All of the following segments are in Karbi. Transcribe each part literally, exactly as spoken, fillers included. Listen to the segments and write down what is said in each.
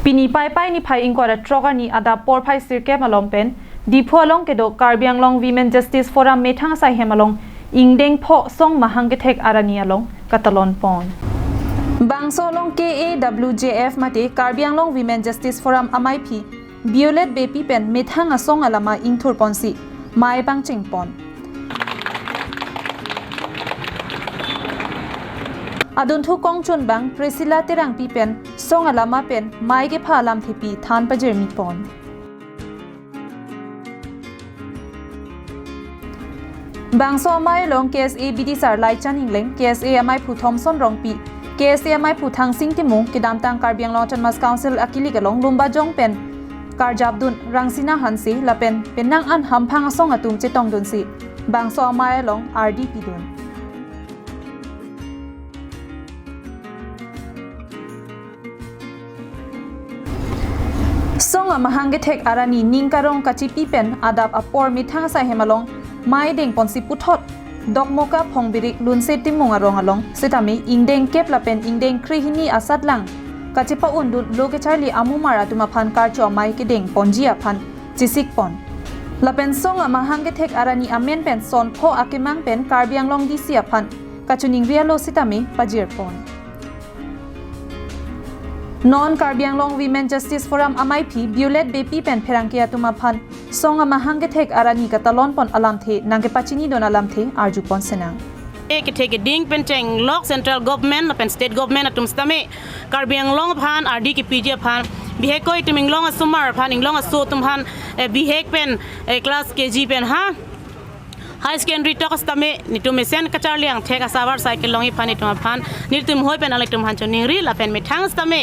Pini Paipai niphai ingkoi ra throk arni adap porphai sirkep malom pen Diphu along kedo Karbi Anglong Women Justice Forum methang asai hem along ingdeng pho song mahang kethek arni along katalon pon. Bangso along K A W J F mate Karbi Anglong Women Justice Forum amaiphi Violet Beypi pen methang asong alama ingthur ponsi mei pangcheng pon. Adunthu kongchunbang Priscilla Terangpi pen song alama pen mei kepha alamthepi than pajirmi pon. Bangso amei along K S A bidisar Laichan Engleng, K S A amaiphu Thomson Rongpi, K S A amaiphu Thangsing Timung, kedamtang Karbi Anglong Autonomous Council akilik along Lumbajong pen karjapdun Rangsina Hanse lapen penang an hamphang asong atum chetongdunsi bangso amei along ardi pidun. Song amahang kethek arni ning karong kachipi pen adap apor methang asai hem along mei dengponsi puthot Dokmoka Phongbirik Lunse Timung arong along sitame ingdeng kep lapen ingdeng krehini asatlang kachepa-undun lo kecharli amumar atum aphan karcho amei kedengponji aphan chesik pon. Lapen song amahang kethek arni amen pen son pho akemang pen Karbi Anglong D C aphan kachiningri alo sitame pajir pon. Non Karbi Anglong Women Justice Forum amaiphi Violet Beypi pen pherangke atum aphan song amahang kethek arni katalon pon alamthe nangkepachinidun alamthe arju pon senang. E kethek keding pen chenglok central government lapen state government atum sitame Karbi Anglong aphan ardi kepiji aphan bihek ko itum inglong asomar aphan inglong aso atum aphan, eh, bihek pen, eh, class K G pen ha high secondary tok sitame netum mesen kacharli angthek asavar cycle long iphan itum aphan netum hoi pen nanglitum aphan choningri lapen methang sitame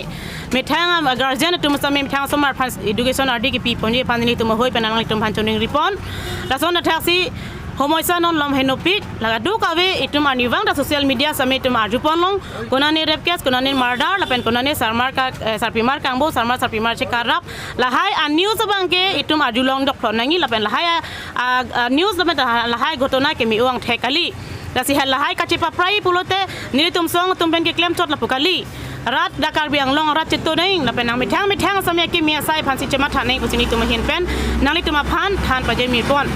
methang am guardian atum sitame methang asomar aphan education ardi kepi ponji aphan netum hoi pen nanglitum aphan choningri pon. Lason athaksi homoisa non lom henopik lagadu kave itum arnivang ta social media sitame itum arju ponlong konane rape case, konane murder lapen konane sarmar ka, eh, sarpimar kangbo, sarmar sarpimar chekarap lahai a news abangke itum arjulong dokphlot nangji lapen lahai a, a, a news lapen ta lahai ghotona keme-o angthek kali. Lasi halahai kachepaprai pulote nelitum song atum pen keklem chot lapu kali. Rat dak Karbi Anglong arat chetodeng lapen nangmethang methang sitame akimi asai aphansi chematha nang pusi netum ahin pen nanglitum aphan than pajirmi pon.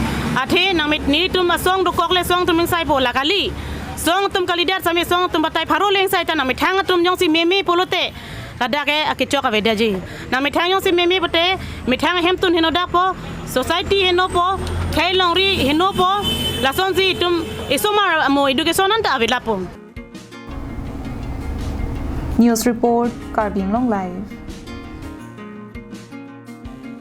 Athe nangmet netum asong dokok le song atum ingsai po la kali. Song atum kalidet sitame song atum batai pharo le ingsai ta nangmethang atum jongsi meme pulote ladak ke akechok avedaji. Nangmethang jongsi meme pote methang ahemtun henodak po, society heno po, khei longri heno po, lasonsi itum isomar amo education anta avedetpo. News report, Karbi Anglong Live.